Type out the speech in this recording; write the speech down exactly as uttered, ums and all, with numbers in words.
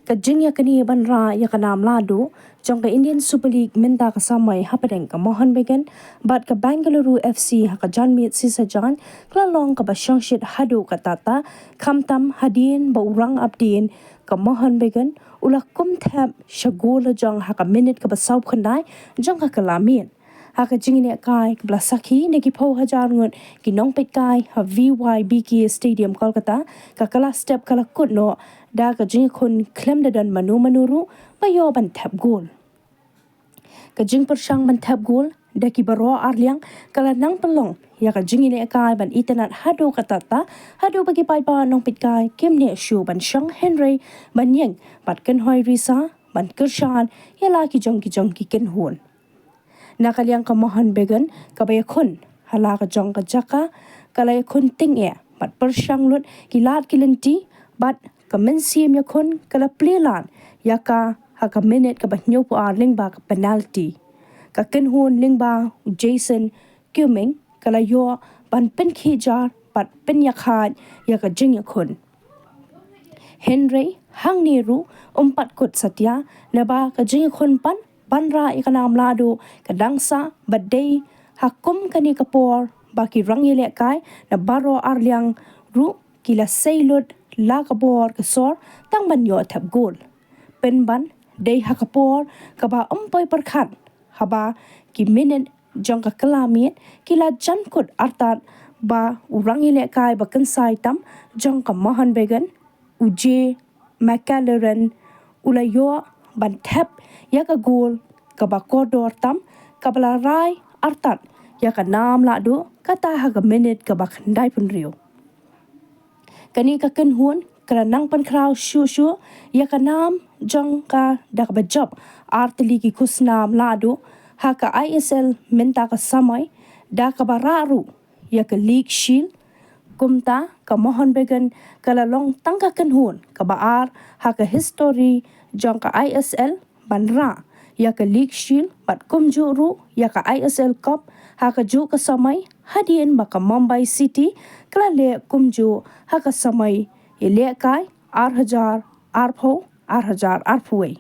Ka jingïaknieh ban rah ïa ka nam lahduh jong ka Indian Super League mynta ka samoi hapdeng ka Mohun Bagan bad ka Bengaluru F C ha ka janmiet shisyndon ka la long kaba shongshit haduh katta katta, khamtam hadien ba u rangapdien ka Mohun Bagan u la kum thep sha gol lajong ha ka minit kaba sawphew khyndai jong ka kylla miet. Ha ka jingïalehkai kaba la sakhi na ki phew hajar ngut ki nongpeitkai ha V Y B K Stadium Kolkata, ka kylla step ka la kut noh da ka jingïakhun khlem da don mano mano ruh ba ïoh ban thep gol. Ka jingpyrshang ban thep gol da ki baroh arliang ka la nang pynlong ïa ka jingïalehkai ban itynnad haduh katta katta, haduh ba ki paidbah nongpeitkai kim neh shuh ban shong hynrei ban ïeng bad kynhoi risa ban kyrshan ïa la ki jong ki jong ki kynhun. Na ka liang ka Mohun Bagan kaba ïakhun ha la ka jong ka jaka ka la ïakhun tyngeh bad pyrshang lut ki lad ki lynti bad ka mynsiem ïakhun ka la plie lad ïa ka ha ka minit kaba hynñiewphew ar lyngba ka penalty. Ka kynhun lyngba u Jason Cumming ka la ïoh ban pynkhih jar bad pynïakhaid ïa ka jingïakhun. Hynrei hangne ruh um pat kut satia, naba ka jingïakhun pat ban rah ïa ka nam lahduh ka dang sah bad dei ha kum kane ka por ba ki rangïalehkai na baroh arliang ruh ki la sei lut la ka bor ka sor tang ban ïoh thep gol. Pynban dei ha ka por kaba um poi pyrkhat haba ki minit jong ka kylla miet ki la jan kut artat ba u rangïalehkai ba kynsai tam jong ka Mohun Bagan, u J Maclaren, u la ïoh ban thep ïa ka gol kaba kordor tam kaba la rai artat ïa ka nam lahduh kata ha ka minit kaba khyndaiphew hynriew. Kane ka kynhun ka la nang pynkhraw shuh shuh ïa ka nam jong ka da kaba jop ar tylli ki khusnam lahduh ha ka I S L mynta ka samoi da kaba rah ruh ïa ka League Shield. Kumta ka Mohun Bagan ka la long tang ka kynhun kaba ar ha ka histori jong ka I S L ban rah ïa ka League Shield bad kumjuh ruh ïa ka I S L Cup ha kajuh ka samoi hadien ba ka Mumbai City ka la leh kumjuh ha ka samoi ïalehkai ar hajar arphew, ar hajar arphew wei.